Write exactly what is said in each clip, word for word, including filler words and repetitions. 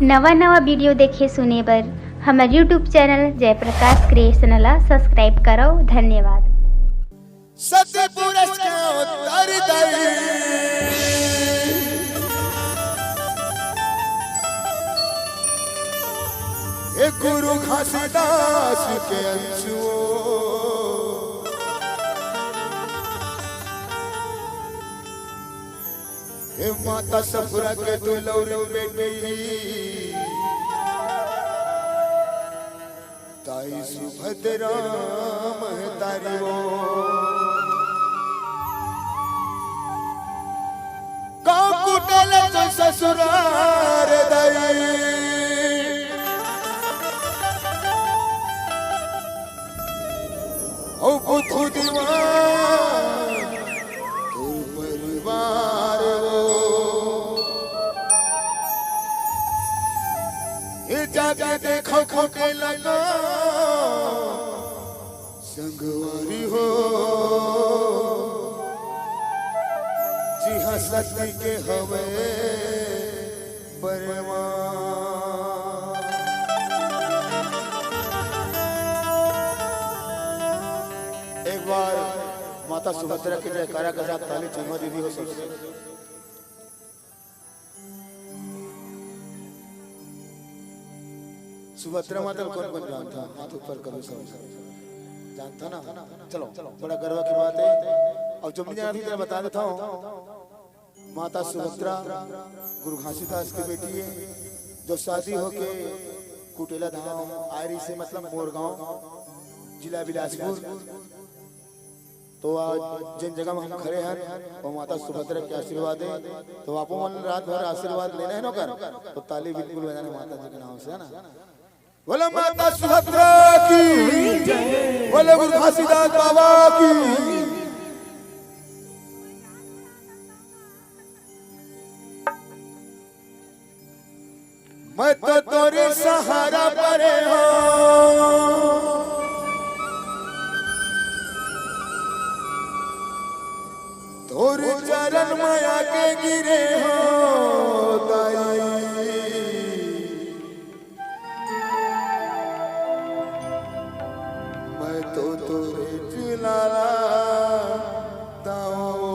नवा नवा वीडियो देखे सुने बर हमर YouTube चैनल जयप्रकाश क्रिएशन ला सब्सक्राइब करव। धन्यवाद। सतपुरुष के उत्तर दई, हे गुरु घासीदास के अंशु। हे माता सफरा के दुलौरी बेटी, ताई सुभद्रा महतारी वो। गाँव कुटेल तो ससुरार दई। ओ बुधु दीवान तोर परिवार वो। ये जाके देखो खोटे लगा संगवारी हो, जिहाँ सती के हवे परवान। एक बार माता सुभद्रा के जयकारा के साथ ताली चिन्हवा दीदी हो सबसे। सुभद्रा माता ल कोन कोन जानता? हाथ ऊपर करो सब। जानता ना? चलो, बड़ा गर्व की बात है। अब जो नहीं जानती, तेरा बता देता हूँ। माता सुभद्रा गुरु घासीदास की बेटी है, जो शादी होके कुटेला धाम आयरी से, मतलब मोरगांव, जिला बिलासपुर। तो आज जिन जगह में हम खड़े हैं, वो माता सुभद्रा के आशीर्वाद है। तो आपो मन रात भर आशीर्वाद लेना है ना कर, तो ताली बिल्कुल बजाना माता जी के नाम से, है ना? बोले माता सुभद्रा की, बोले गुरु घासीदास बाबा की। मैं तो तोरे सहारा परे हो, तोरे चरण माया के गिरे हो दाई। मैं तो तोरे चिलाला दाओ।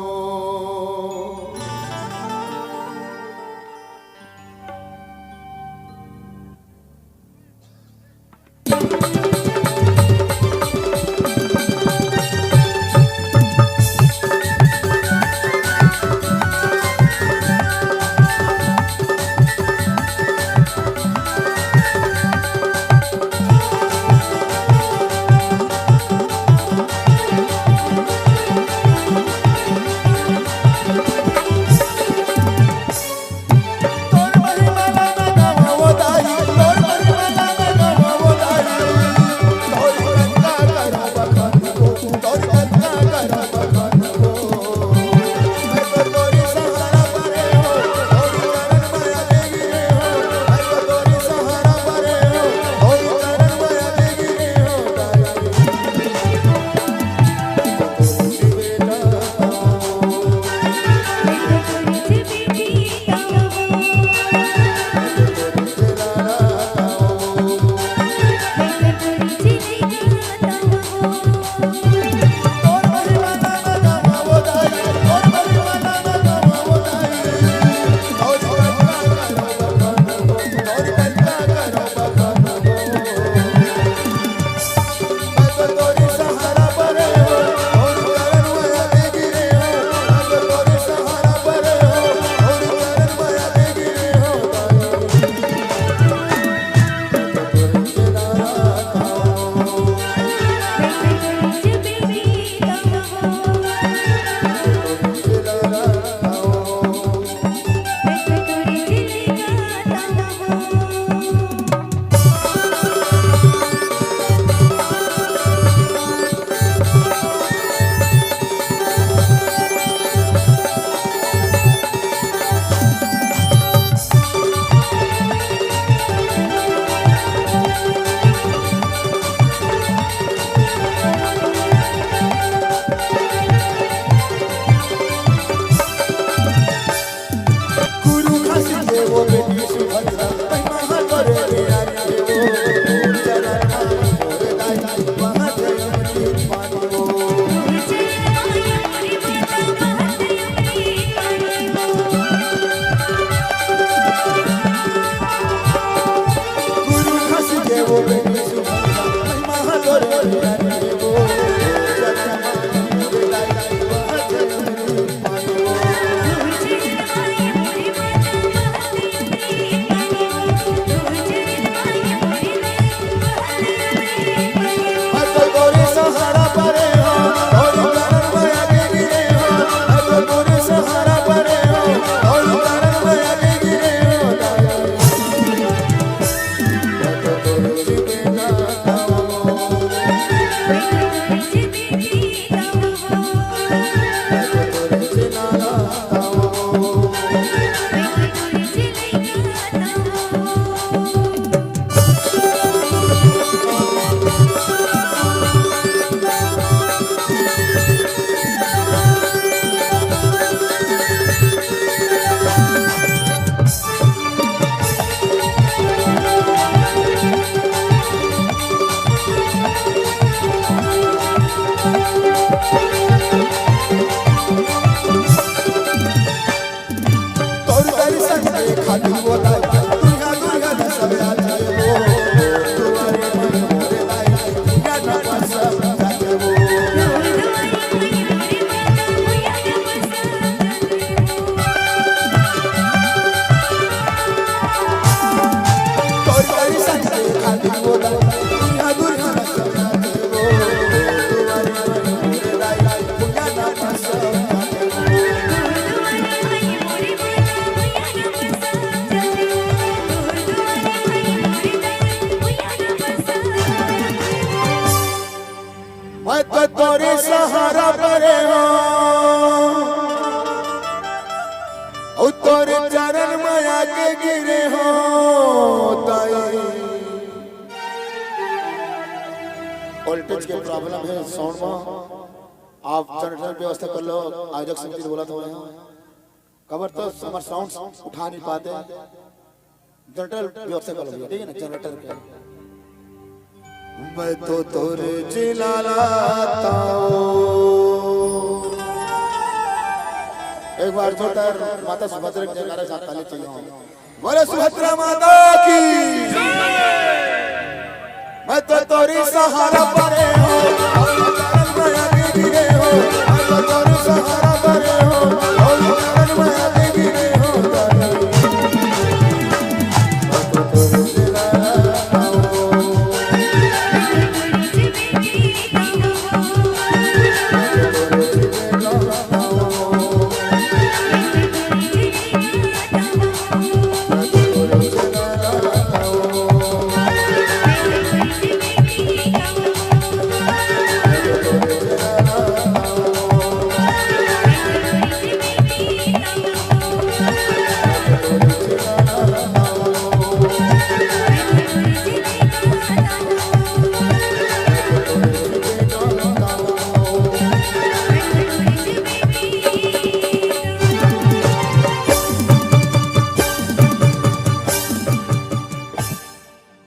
वोल्टेज के प्रॉब्लम हे साउंड में। आप जनरेटर व्यवस्था कर लो। आयोजक समिति से बोला था यहाँ, कबर तो हमर साउंड उठा नहीं पाते। जनरेटर व्यवस्था कर लो भैया, ठीक है ना? जनरेटर के मैं तो तोरे जिलालाता हूँ। एक बार जोरदार माता सुभद्रा के जयकारा साथ ताली चाहिए। बोले सुभद्रा माता की। मैं तो तोरी सहारा परे हूँ।